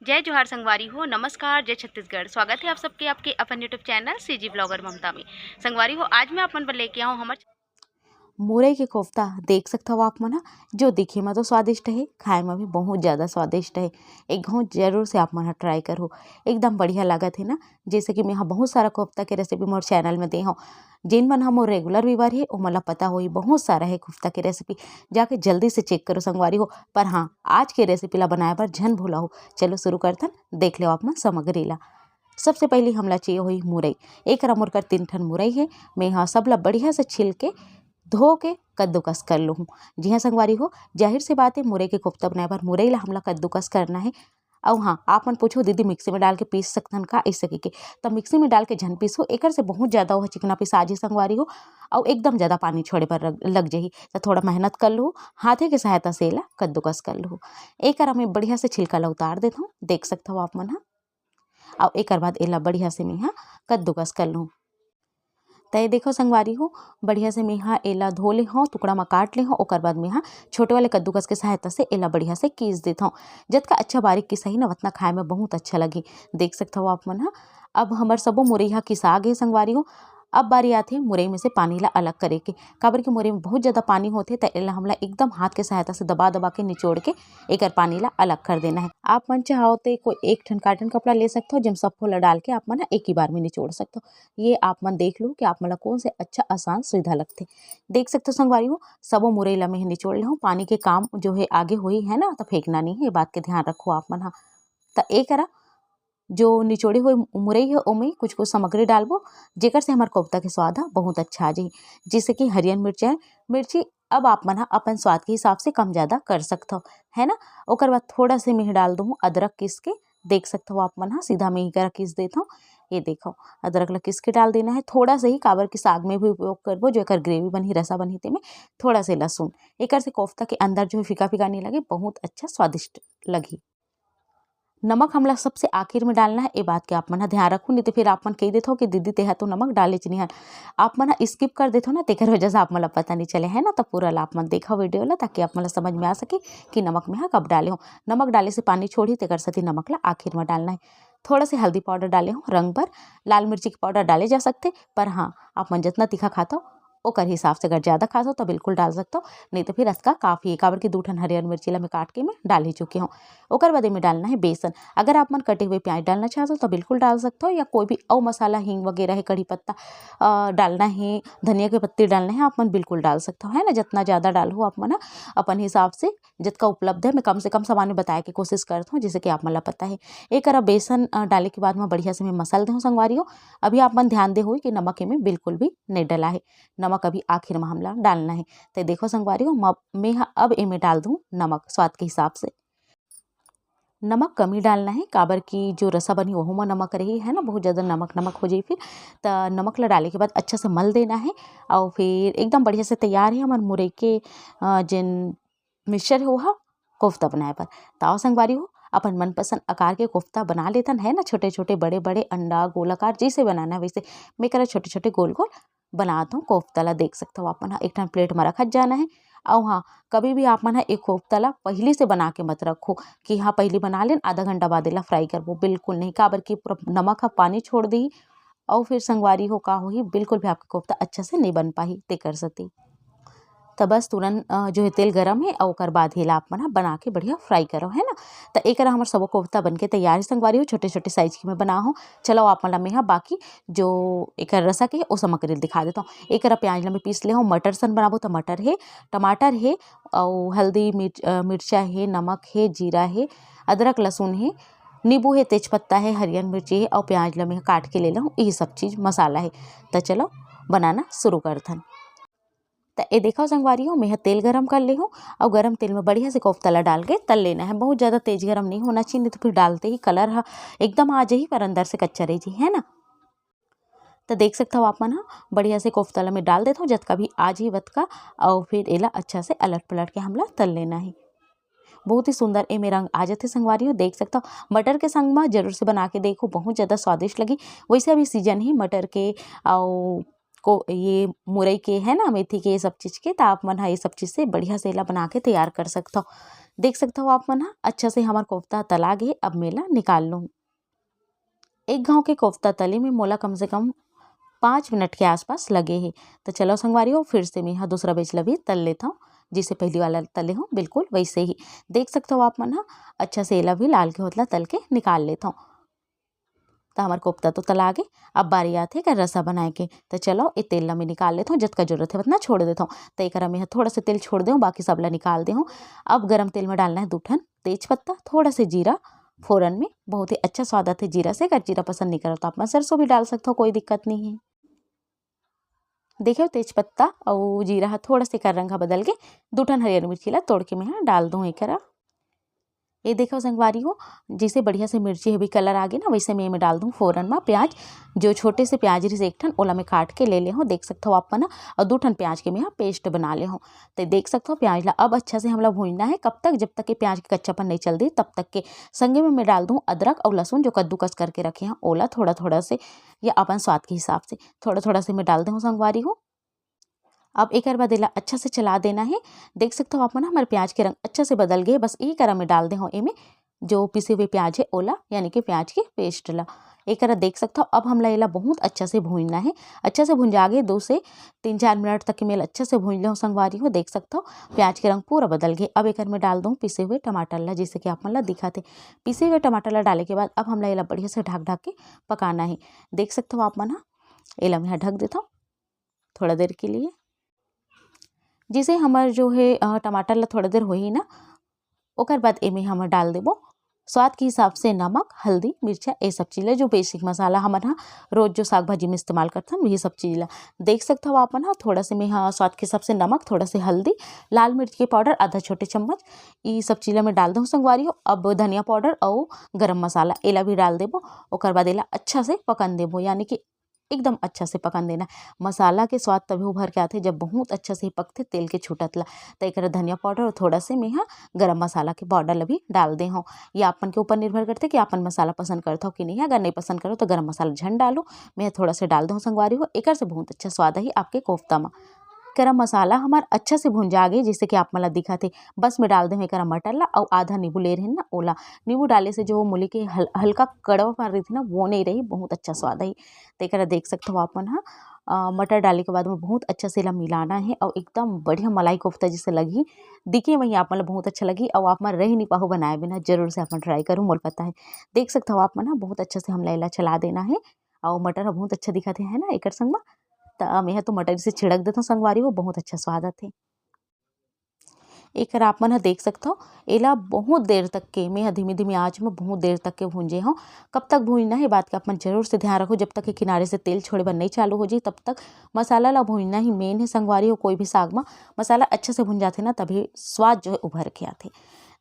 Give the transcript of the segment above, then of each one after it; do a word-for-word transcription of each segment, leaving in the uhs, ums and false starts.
जय जोहार संगवारी हो, नमस्कार, जय छत्तीसगढ़। स्वागत है आप सबके आपके अपन YouTube चैनल सीजी ब्लॉगर ममता में। संगवारी हो, आज मैं आप मन बर लेके आऊँ हमर मुरई के कोफ्ता। देख सकत हव आप मन ह, जो दिखे म तो स्वादिष्ट हे, खाए म भी बहुत ज़्यादा स्वादिष्ट हे। एक घाव जरूर से आप मन ह ट्राई करहु, एकदम बढ़िया लागत हे ना। जैसे कि मैं ह बहुत सारा कोफ्ता के रेसिपी मोर चैनल में दे हव, जेन मन ह मोर रेगुलर व्यूअर हे, ओमन ला पता होही, बहुत सारा हे कोफ्ता के रेसिपी, जाके जल्दी से चेक करो संगवारी हो। पर हाँ, आज के रेसिपी ला बनाए बर झन भूलहू। चलो शुरू करथन, देख लेव आप मन सामग्री ला। सबसे पहले हमला चाहिए होही मुरई। एकरा मोर कर तीन ठन मुरई हे। मैं ह सब ला बढ़िया से छिल के, धो के कद्दूकस कर लूहूँ। जी हाँ संगवारी हो, जाहिर सी बात हे, मुरई के कोफ्ता बनाए बर मुरई ला हमला कद्दूकस करना हे। अउ हाँ, आप मन पूछो, "दीदी, मिक्सी में डाल के पीस सकथन का?" ऐसे कहिके। त मिक्सी में डाल के झन पीसो, एकर से बहुत ज़्यादा ओह चिकना पिसा जी संगवारी हो, अउ एकदम ज़्यादा पानी छोड़े बर लग, लग जाही। त थोड़ा मेहनत कर लूहू, हाथे के सहायता से एला कद्दूकस कर लूहू। एकर मैं बढ़िया से छिलका ला उतार देथव, देख सकथव आप मन ह। अउ एकर बाद एला बढ़िया से मैं ह कद्दूकस कर लूहूँ। त ये देखो संगवारी हो, बढ़िया से मैं ह एला धो ले हव, टुकड़ा म काट ले हव, ओकर बाद मैं ह छोटे वाले कद्दूकस के सहायता से एला बढ़िया से कीस देथव। जतका अच्छा बारीक किसाही ना, ओतना खाए में बहुत अच्छा लगही। देख सकथव आप मन ह, अब हमर सबो मुरई ह किसा गे संगवारी हो। अब बारी आथे मुरई में से पानी ला अलग करे के, काबर कि मुरई में बहुत ज़्यादा पानी होथे, त एला हमला एकदम हाथ के सहायता से दबा दबा के निचोड़ के एकर पानी ला अलग कर देना हे। आप मन चाहो ते कोई एक ठन cotton कपड़ा ले सकथव, जेम सब्बो ला डाल के आप मन ह एक ही बार में निचोड़ सकथव। ये आप मन देख लो कि आप मन ला कौन से अच्छा आसान सुविधा लगथे। देख सकथव संगवारी हो, सबो मुरई ला मैं ह निचोड़ ले हव। पानी के काम जो हे आगे होही, है ना, त फेंकना नहीं हे, ये बात के ध्यान रखो आप मन ह। त ए करा, जो निचोड़े हुए मुरई हे, ओमे कुछ कुछ सामग्री डालबो, जेकर से हमर कोफ्ता के स्वाद ह बहुत अच्छा आ जाही। जैसे कि हरियर मिर्चा, मिर्ची अब आप मन ह अपन स्वाद के हिसाब से कम ज़्यादा कर सकथव, है ना। ओकर बाद थोड़ा से मैं डाल दूँ अदरक किस के, देख सकथव आप मन ह, सीधा मैं ही करा किस देथव। ये देखो, अदरक ला किस के डाल देना हे थोड़ा से ही, काबर कि साग में भी उपयोग करबो, जो एकर ग्रेवी बनही, रसा बनही, तेमे थोड़ा से लहसुन। एकर से कोफ्ता के अंदर जो है फीका फीका नहीं लगे, बहुत अच्छा स्वादिष्ट लगही। नमक हमला सबसे आखिर में डालना हे, ए बात के आप मन ह ध्यान रखहू, नहीं तो फिर आप मन कह देथव कि दीदी तेहा तो नमक डालेच नहीं हन। आप मन ह स्किप कर देथव ना, तेकर वजह से आप मन ला पता नहीं चले, है ना। तो पूरा ला आप मन देखव वीडियो ला, ताकि आप मन ला समझ में आ सके कि नमक में ह कब डाले हो। नमक डाले से पानी छोड़ही, तेकर सेती नमक ला आखिर में डालना हे। थोड़ा से हल्दी पाउडर डाले हो रंग बर, लाल मिर्ची के पाउडर डाले जा सकथे, पर हाँ, आप मन जितना तीखा खाथव ओकर हिसाब से अगर ज़्यादा खाथव तो बिल्कुल डाल सकथव, नहीं तो फिर अतका काफ़ी हे, काबर कि दू ठन हरियर मिर्ची ला मैं काट के मैं डाल ही चुके हव। ओकर बाद एमे डालना हे बेसन। अगर आप मन कटे हुए प्याज डालना चाहथव तो बिल्कुल डाल सकथव, या कोई भी अउ मसाला, हींग वगैरह हे, कढ़ी पत्ता, अ, डालना हे, धनिया के पत्ती डालना हे, आप मन बिल्कुल डाल सकथव, है ना। जितना ज़्यादा डालहू आप मन ह अपन हिसाब से, जतका उपलब्ध हे, मैं कम से कम सामान में बताए के कोशिश करत हव, जैसे कि आप मन ला पता हे। ए करा बेसन, अ, डाले के बाद मैं बढ़िया से मैं मसल देहूँ संगवारी हो। अभी आप मन ध्यान दे होही कि नमक एमे बिल्कुल भी नहीं डला हे, नमक अभी आखिर में हमला डालना हे। तो देखो संगवारी हो, म-, मैं ह अब एमे डाल दूँ नमक स्वाद के हिसाब से। नमक कम ही डालना हे, काबर कि जो रसा बनही, वहू म नमक रही, है ना, बहुत ज़्यादा नमक नमक हो जाही फिर। त नमक ला डाले के बाद अच्छा से मल देना हे, अउ फिर एकदम बढ़िया से तैयार हे हमर मुरई के, अ, जेन मिक्सचर हे, ओहा कोफ्ता बनाए बर। त आओ संगवारी हो, अपन मनपसंद आकार के कोफ्ता बना लेथन, है ना, छोटे-छोटे, बड़े-बड़े, अंडा, गोलाकार, जैसे बनाना है वैसे। मैं करा छोटे-छोटे गोल-गोल बनात हूँ। कोफ्ता ला देख सकथव आप मन ह, एक ठन प्लेट म रखत जाना हे। अउ हाँ, कभी भी आप मन ह एक कोफ्ता ला पहिली से बना के मत रखो कि हाँ, पहिली बना लेन, आधा घंटा बाद एला फ्राई करबो, बिल्कुल नहीं, काबर कि पूरा नमक ह पानी छोड़ देही। अउ फिर संगवारी हो, का होही, बिल्कुल भी आपके कोफ्ता अच्छा से नहीं बन पाही, तेकर सेती। त बस तुरंत, अ, जो है तेल गरम हे, अउ ओकर बाद हेला आप मन ह बना के बढ़िया फ्राई करो, है ना। त एकर हमर सबो कोफ्ता बन के तैयार हे संगवारी हो, छोटे-छोटे साइज के मैं बना हूँ। चलो आप मन ला मैं ह बाकी जो एकर रसा के हे, ओ सामग्री ल दिखा देथव। एकर प्याज ला मैं पीस ले हूँ, मटर सन बनाबो त मटर हे, टमाटर हे, अउ हल्दी, मिर्च-, अ, मिर्चा हे, नमक हे, जीरा हे, अदरक लहसुन हे, नींबू हे, तेजपत्ता हे, हरियर मिर्ची हे, अउ प्याज ला मैं ह काट के ले ले हूँ। यही सब चीज मसाला हे। त चलो बनाना शुरू करथन। त ए देखव संगवारी हो, मैं ह तेल गरम कर ले हूँ, अउ गरम तेल में बढ़िया से कोफ्ता ला डाल के तल लेना हे। बहुत ज़्यादा तेज गरम नहीं होना चाहिए, नहीं तो फिर डालते ही कलर ह एकदम आ जाही, पर अंदर से कच्चा रह जाही, है ना। त देख सकथव आप मन ह, बढ़िया से कोफ्ता ला मैं डाल देथव, जतका भी आ जाही वतका, अउ फिर एला अच्छा से अलट पलट के हमला तल लेना हे। बहुत ही सुंदर एमे रंग आ जाथे संगवारी हो, देख सकथव। मटर के संग म जरूर से बना के देखो, बहुत ज़्यादा स्वादिष्ट लगही। वैसे अभी सीजन ही मटर के, अउ को, ये मुरई के, है ना, मेथी के, ये सब चीज़ के, त आप मन ह ये सब चीज़ से बढ़िया से एला बना के तैयार कर सकथव। देख सकत हव आप मन ह, अच्छा से हमर कोफ्ता तला गे। अब मैं एला निकाल लूँ। एक घाव के कोफ्ता तले में मोला कम से कम पाँच मिनट के आसपास लगे हे। तो चलो संगवारी हो, फिर से मैं ह दूसरा batch ला भी तल लेथव, जिसे पहली वाला तले हो बिल्कुल वैसे ही। देख सकत हव आप मन ह, अच्छा से एला भी लाल के होत ला तल के निकाल लेथव। त हमर कोफ्ता तो तला गे, अब बारी आथे एकर रसा बनाए के। त चलो, ए तेल ला मैं निकाल लेथव, जतका जरूरत हे उतना छोड़ देथव। त एकरा में ह थोड़ा से तेल छोड़ देव, बाकी सब ला निकाल देहव। अब गरम तेल में डालना है दू ठन तेज पत्ता, थोड़ा से जीरा। फोरन में बहुत ही अच्छा स्वाद आथे जीरा से। अगर जीरा पसंद नहीं करव तो आप मन सरसों भी डाल सकथव, कोई दिक्कत नहीं है। देखो, तेज पत्ता अउ जीरा ह थोड़ा से एकर रंग ह बदल के दू ठन हरियर मिर्ची ला तोड़ के मैं ह डाल दूँ एकरा। ये देखो संगवारी हो, जैसे बढ़िया से मिर्ची ह भी colour आ गे ना, वैसे मैं एमे डाल दूँ फोरन म प्याज। जो छोटे से प्याज रहिस एक ठन, ओला मैं काट के ले ले हव, देख सकथव आप मन ह। अउ दू ठन प्याज के मैं ह paste बना ले हव। तो देख सकथव प्याज ला अब अच्छा से हमला भूंजना है। कब तक? जब तक के प्याज के कच्चापन नहीं चल दी तब तक के। संगे में मैं डाल दूँ अदरक अउ लहसुन जो कद्दूकस करके रखे हव, ओला थोड़ा थोड़ा से या अपन स्वाद के हिसाब से थोड़ा थोड़ा से मैं डाल देहूँ संगवारी हो। अब एकर बाद एला अच्छा से चला देना है। देख सकथव आप मन, हमर प्याज के रंग अच्छा से बदल गे। बस एकरा में डाल दे हव एमे जो पिसे हुए प्याज है ओला, यानी कि प्याज के paste ला। एकरा देख सकथव, अब हमला एला बहुत अच्छा से भूंजना है। अच्छा से भुंजा गे, दो से तीन चार मिनट तक के मैं एला अच्छा से भूंज ले हव संगवारी हो। देख सकथव प्याज के रंग पूरा बदल गे। अब एकर में डाल दूँ पिसे हुए टमाटर ला, जैसे कि आप मन ला दिखत हे। पिसे हुए टमाटर ला डाले के बाद अब हमला एला बढ़िया से ढक ढक के पकाना है। देख सकथव आप मन ह, एला मैं ह ढक देथव थोड़ा देर के लिए। जैसे हमर जो है, अ, टमाटर ला थोड़ा देर होही ना, ओकर बाद एमे हमर डाल देबो स्वाद के हिसाब से नमक, हल्दी, मिर्चा, ये सब चीज ला, जो basic मसाला हमन ह रोज जो साग भाजी में इस्तेमाल करथन, वही सब चीज ला। देख सकथव आप मन ह, थोड़ा से मैं ह स्वाद के हिसाब से नमक, थोड़ा से हल्दी, लाल मिर्च के powder आधा छोटे चम्मच, ई सब चीज ला मैं डाल दूँ संगवारी हो। अब धनिया powder अउ गरम मसाला एला भी डाल देबो। ओकर बाद एला अच्छा से पकन देबो, यानी कि एकदम अच्छा से पकन देना। मसाला के स्वाद तभी उभर के आथे, जब बहुत अच्छा से पकथे तेल के छूटत ला। त एकरा धनिया powder अउ थोड़ा से मैं ह गरम मसाला के powder ला भी डाल दे हव। ये आप मन के ऊपर निर्भर करथे कि आप मन मसाला पसंद करथव कि नहीं। अगर नहीं पसंद करव तो गरम मसाला झन डालो, मैं ह थोड़ा से डाल दे हव संगवारी हो, एकर से बहुत अच्छा स्वाद आही आपके कोफ्ता म। गरम मसाला हमर अच्छा से भुंजा गे, जैसे कि आप मन ला दिखत हे। बस मैं डाल दे हव एकरा मटर ला अउ आधा नींबू ले रहेन ना, ओला। नींबू डाले से जो मूली के हल-, हल्का कड़वापन रहिथे ना, वो नहीं रही, बहुत अच्छा स्वाद आही। त एकरा देख सकथव आप मन ह, अ, मटर डाले के बाद में बहुत अच्छा से एला मिलाना है अउ एकदम बढ़िया मलाई कोफ्ता जैसे लगही। दिखे में ही आप मन ला बहुत अच्छा लगही अउ आप मन रह नहीं पाहू बनाए बिना, जरूर से आप मन try करू, मोला पता है। देख सकथव आप मन ह, बहुत अच्छा से हमला एला चला देना है अउ मटर ह बहुत अच्छा दिखत हे, है ना, एकर संग म। त मैं ह तो मटर से छिड़क देथव संगवारी हो, बहुत अच्छा स्वाद आथे। एकर आप मन ह देख सकथव, एला बहुत देर तक के, मैं ह धीमी-धीमी आँच म बहुत देर तक के भूंजे हव। कब तक भूंजना हे, बात के आप मन जरूर से ध्यान रखो, जब तक के किनारे से तेल छोड़े बर नइ चालू हो जाही, तब तक मसाला ला भूंजना ही main हे संगवारी हो। कोई भी साग म मसाला अच्छा से भूंजाथे ना, तभी स्वाद जो है उभर के आथे।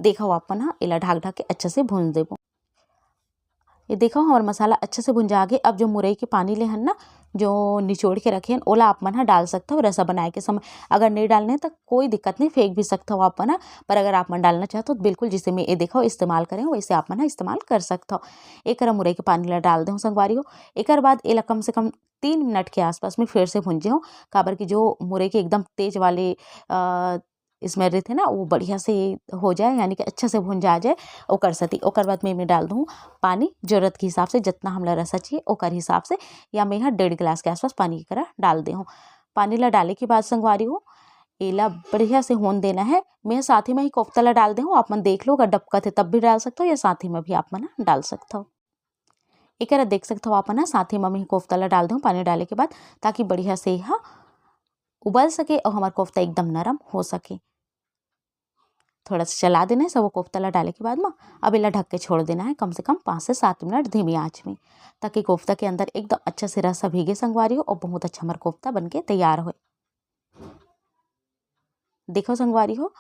देखव आप मन ह, एला ढाक-ढाक के अच्छा से भूंज देबो। ये देखव, हमर मसाला अच्छा से भुंजा गे। अब जो मुरई के पानी ले हन ना, जो निचोड़ के रखे हन, ओला आप मन ह डाल सकथव रसा बनाए के समय। अगर नइ डालना हे, त कोई दिक्कत नहीं, फेंक भी सकथव आप मन ह। पर अगर आप मन डालना चाहथव, तो बिल्कुल जैसे मैं ये देखव इस्तेमाल करे हव, वैसे आप मन ह इस्तेमाल कर सकथव। एकरा मुरई के पानी ला डाल देहव संगवारी हो। एकर बाद एला कम से कम तीन मिनट के आसपास में फिर से भुंजे हव, काबर कि जो मुरई के एकदम तेज वाले, अ, smell रहिथे ना, वो बढ़िया से हो जाए, यानी कि अच्छा से भुंजा जाए, ओकर सेती। ओकर बाद में एमे डाल दूँ पानी, जरूरत के हिसाब से जितना हमला रसा चाहिए, ओकर हिसाब से, या मैं ह डेढ़ गिलास के आसपास पानी एकरा डाल दे हूँ। पानी ला डाले के बाद संगवारी हो, एला बढ़िया से होन देना है। मैं साथ ही में ही कोफ्ता ला डाल दे हूँ, आप मन देख लो, अगर डबकत हे तब भी डाल सकथव, या साथ ही में भी आप मन ह डाल सकथव। एकरा देख सकथव आप मन ह, साथ ही में मैं कोफ्ता ला डाल दे हूँ पानी डाले के बाद, ताकि बढ़िया से ह उबल सके अउ हमर कोफ्ता एकदम नरम हो सके। थोड़ा सा चला देना है सब कोफ्ता ला डाले के बाद म। अब एला ढक के छोड़ देना है कम से कम पाँच से सात मिनट धीमी आँच में, ताकि कोफ्ता के अंदर एकदम अच्छा से रस भीगे संगवारी हो, अउ बहुत अच्छा हमर कोफ्ता बन के तैयार होए। देखो संगवारी हो,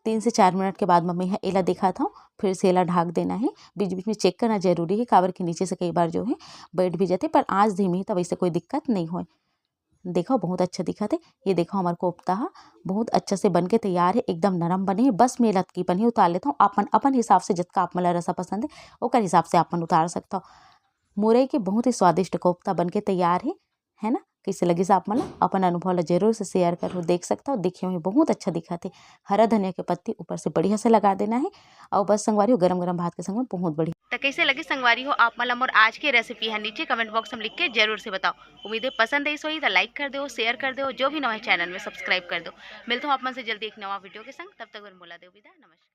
तीन से चार मिनट के बाद म मैं ह एला दिखात हव, फिर से एला ढाक देना है। बीच-बीच में check करना जरूरी है, काबर कि नीचे से कई बार जो है बैठ भी जाथे, पर आँच धीमी है, त वैसे कोई दिक्कत नहीं होए। देखो, बहुत अच्छा दिखत हे। ये देखो, हमर कोफ्ता ह बहुत अच्छा से बन के तैयार हे, एकदम नरम बने हे। बस मैं लतकी पन ही उतार लेथव। आप मन अपन हिसाब से, जतका आप मन ला रसा पसंद हे, ओकर हिसाब से आप मन उतार सकथव। मुरई के बहुत ही स्वादिष्ट कोफ्ता बन के तैयार हे, है ना? कइसे लगिस आप मन ला? अपन अनुभव ला जरूर से share करहू। देख सकथव, देखे में बहुत अच्छा दिखत हे। हरा धनिया के पत्ती ऊपर से बढ़िया से लगा देना हे। अउ बस संगवारी हो, गरम गरम भात के संग में बहुत बढ़िया। त कइसे लगिस संगवारी हो आप मन ला मोर आज के recipe ह? नीचे comment box में लिख के जरूर से बताओ। उम्मीद है पसंद आइस होही त like कर दो, share कर दो, जो भी नवा channel में subscribe कर दो। मिलत हूँ आप मन से जल्दी एक नवा video के संग, तब तक बर मोला देव विदा, नमस्कार।